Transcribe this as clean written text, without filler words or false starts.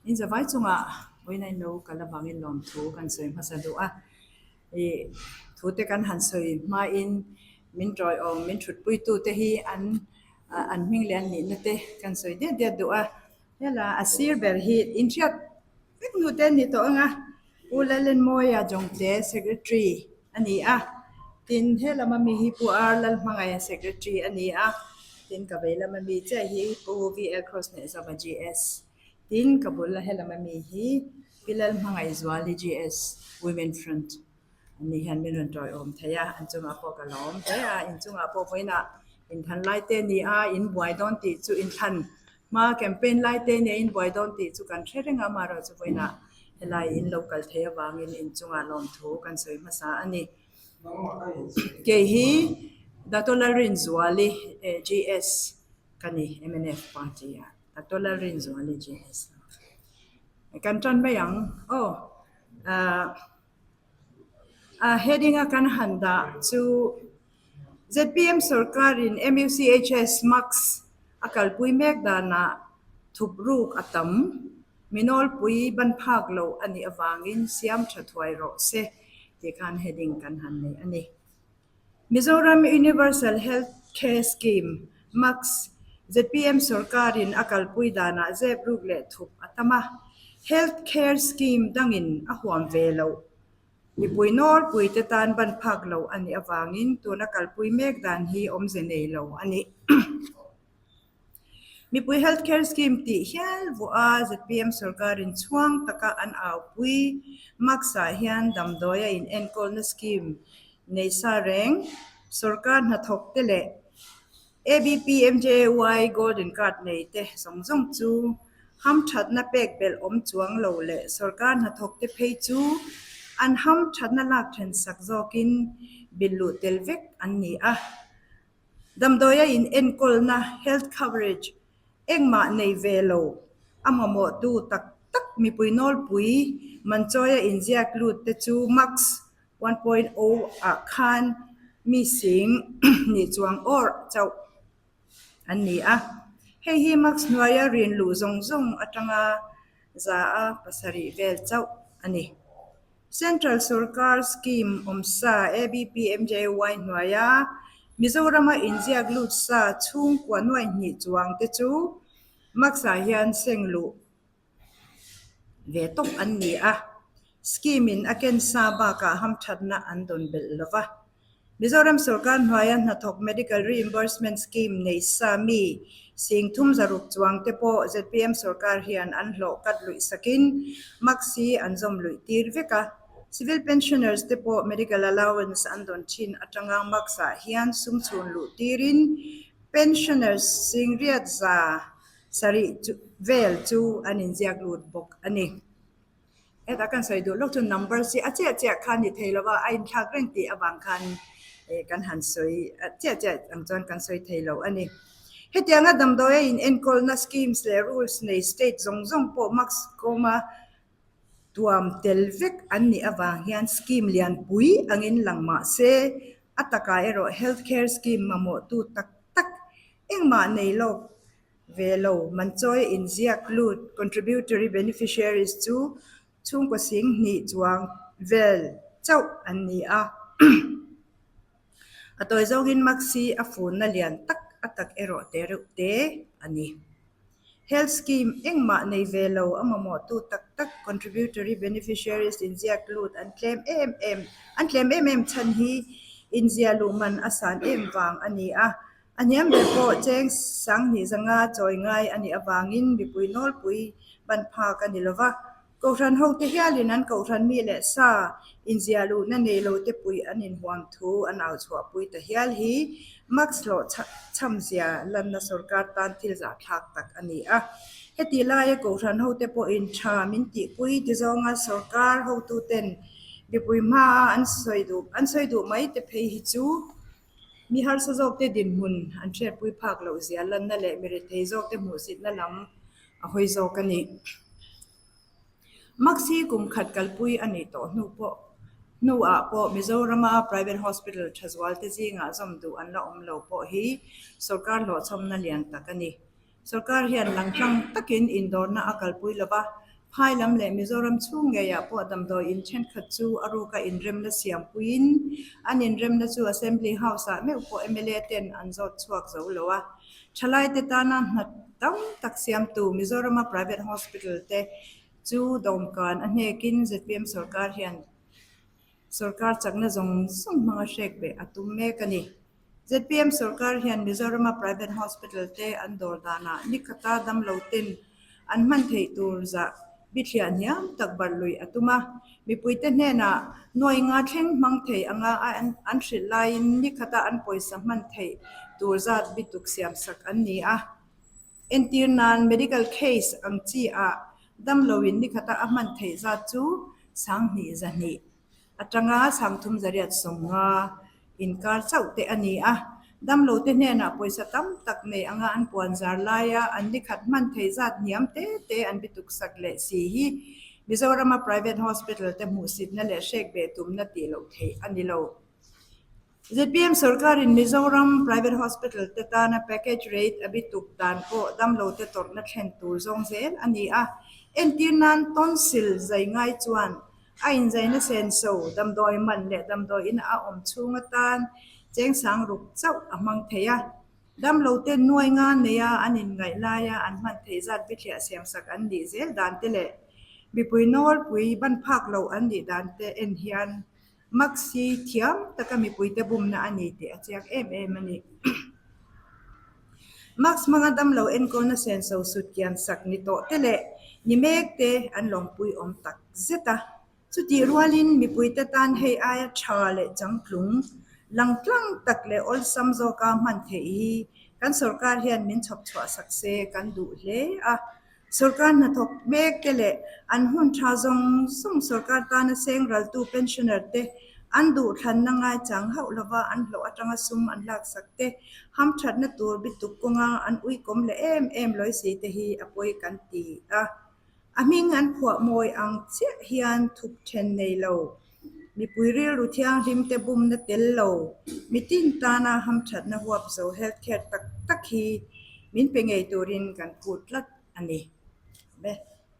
In zavai chungah vawiin in lo kal avangin lawmthu kan sawi hmasa duh a. Ih thute kan han sawi hmain min tawiawm min thutpuitute hi an an hming leh an nihna te kan sawi diat diat duh a. Hela a sir ber hi inhriat vek nu te an ni tawh ang a, Pu Lalenmawia Jawngtle Secretary a ni a, tin he lama mi hi Pu R Lalhmangaia Secretary a ni a, tin ka vei lama mi chiah hi Pu VL Crossnehzava GS, tin ka bul a he lama mi hi Pi Lalhmangaihzuali GS Women Front. An ni hian min rawn tawiawm thei a, an chungah pawh ka lawm hle a, in chungah pawh vawiinah inthlan lai te ni a, in buai dawn tih chu inthlan hma campaign lai te nia in buai dawn tih chu kan hre reng a, amaherawhchu vawiinah helai in lo kal thei avangin in chungah lawmthu kan sawi hmasa a ni. Kei hi Dato Lalrinzuali GS ka ni mnf party ah Dato Lalrinzuali GS kan tan mai ang aw. A heading a kan han dah chu zpm sorkarin MUCHS Max a kalpui mek danah thup ruk a tam, mi nawlpui ban phak loh a nih avangin siam tha thuai rawh se tih khan heading kan han nei a ni. Mizoram Universal Health Care Scheme, MUCS, zpm sorkarin a kalpui danah zep ruk leh thup a tam a, Health Care Scheme dangin a huam ve loh. Mipui nawlpuite tan ban phak loh a nih avangin tuna kalpui mek dan hi awmze nei lo a ni. Mipui Health Care Scheme tih hial vuah a zpm sorkarin chhuang taka an aupui Max-ah hian damdawia inenkawlna scheme nei sa reng sorkar hnathawk te leh ABPMJAY Golden Card nei te zawng zawng chu hamthatna pek belh awm chuang lo leh sorkar hnathawk te phei chu an hamthatna lak then sak zawkin bil luh tel vek an ni a. Damdawia in enkawlna, health coverage, engmah nei ve lo, a mamawhtu tak tak mipui nawlpui Manchawia inziak lut te chu max 1.0 ah khan mi sing nih chuang awrh chauh an ni a. Hei hi max hnuaia rin luh zawng zawng atanga za a pasarih vel chauh a ni. Central Sorkar Scheme awmsa ABPMJY hnuaia Mizorama inziak lut sa chhungkua nuai hnih chuang te chu Max-ah hian seng luh ve tawp an ni a, scheme in a ken sa bakah hamthatna an dawn belh lo va. Mizoram sorkar hnuaia hnathawk Medical Reimbursement Scheme nei sa mi sing thum zaruk chuang te pawh zpm sorkar hian an hlawh kat luih sakin Maxi an zawm luih tir vek a. Civil Pensioners te pawh Medical Allowance an dawn thin atanga Max-ah hian sum chhun luh tirin Pensioners sing riat za sarih vel chu an inziak lut bawk a ni. Hetah kan sawi duh lawk chu numbers hi a chiah chiah khan ni thei lova a inthlak reng tih avang khan eh kan han sawi a chiah chiah ang chuan kan sawi thei lo a ni. Hetianga damdawi a in enkawlna schemes leh rules nei state zawng zawng pawh max kawma tuam tel vek an nih avang hian scheme lianpui angin lang mah se a takah erawh health care scheme mamawhtu tak tak engmah nei lawk Ve lo, Manchawi inziak lut contributory beneficiaries chu chhungkaw sing hnih chuang vel chauh an ni a. A tawi zawngin Maxi a funna lian tak a tak erawh te reuh te a ni. Health scheme engmah nei ve lo a mamawhtu tak tak contributory beneficiaries inziak lut an tlem em em an tlem em em chhan hi inziah luh man a san em vang a ni a. A hniam ber pawh cheng sanghnih zanga chawi ngai a nih avangin mipui nawlpui ban phak a ni lo va. Kohhran hote hialin an kohhran mi leh sa inziah luhna nei lote puih an inhuam thu an au chhuahpui ta hial hi Max hlawh chhamzia lanna sorkar tan thil zahthlak tak a ni a. Heti laia kohhran hote pawhin tha min tihpui ti zawnga sorkar hotuten mipui hmaa an sawi duh an sawi duh mai te phei hi chu Mi harsa zawkte dinhmun an hriatpui phak loh zia lanna leh mi rethei zawkte hmuhsitna lam a hawi zawk a ni. Max hi kum khat kalpui a nih tawh hnu pawh hnuah pawh Mizorama private hospital tha zualte zingah zawm duh an la awm lo pawh hi sorkar hlawhchhawmna lian tak a ni. Sorkar hian langtlang takin indawrna a kalpui lo va. Phai lam leh Mizoram chhung ngeiah pawh damdawi in thenkhat chu a ruka inremna siam puiin an inremna chu Assembly House-ah meuh pawh mla ten an zawt chhuak zo lo a. Thalaite tana hna tam tak siamtu Mizorama private hospital te chu dawmkan a hnekin zpm sorkar hian Sorkar chakna zawng zawng hmanga hrek beh a tum mek a ni. Zpm sorkar hian Mizorama private hospital te an dawr danah ni khata damlo ten an hman theih tur zah bithliah hniam tak barh luih a tum a. Mipuite hnenah nuai nga thleng hmang thei anga an hrilh laiin ni khata an pawisa hman theih tur zat bituk siamsak an ni a. Entir nan medical case ang chi ah damloin ni khata a hman theih zat chu 20 200 atanga 30 850 inkar chauh te a ni a. Damlote hnenah pawisa tam tak nei anga an puan zar laia an ni khat hman theih zat hniam te te an bituk sak leh si hi Mizorama private hospital te hmuhsitna leh hrek beh tumna tih loh theih a ni lo. Zpm sorkarin Mizoram Private Hospital te tana package rate a bituk dan pawh damlote tawrhna thlen tur zawng zel a ni a. Entir nan tonsil zai ngai chuan a inzaina senso, damdawi man leh damdawi ina a awm chhung atan cheng sang ruk chauh a hmang thei a. Damlote nuai nga neia an inngaih laia an hman theih zat bithliah siamsak an nih zel dan te leh mipui nawlpui ban phak loh an nih dan te en hian Max hi thiam taka mipuite bumna a ni tih a chiang em em a ni. Max hmanga damlo enkawlna senso sut kian sak ni tawh te leh ni mek te an lawmpui awm tak zet a. Chutih rualin mipuite tan hei aia tha leh changtlung, langtlang tak leh awlsam zawka hman theih hi kan sorkar hian min chhawp chhuah sak se kan duh hle a. Sorkar hnathawk mek te leh an hun tha zawng zawng sorkar tana seng raltu pensioner te an duhthlanna ngaichang hauh lova an hlawh atanga sum an laksak te hamthatna tur bituk kawnga an uikawm leh em em lawisi te hi a pawi kan ti a. A hming an phuah mawi ang chiah hian thup then nei lo, mipui rilru thianghlim te bumna tel lo, mitin tana hamthatna huap zo health care tak tak hi min pe ngei turin kan phut tlat a ni.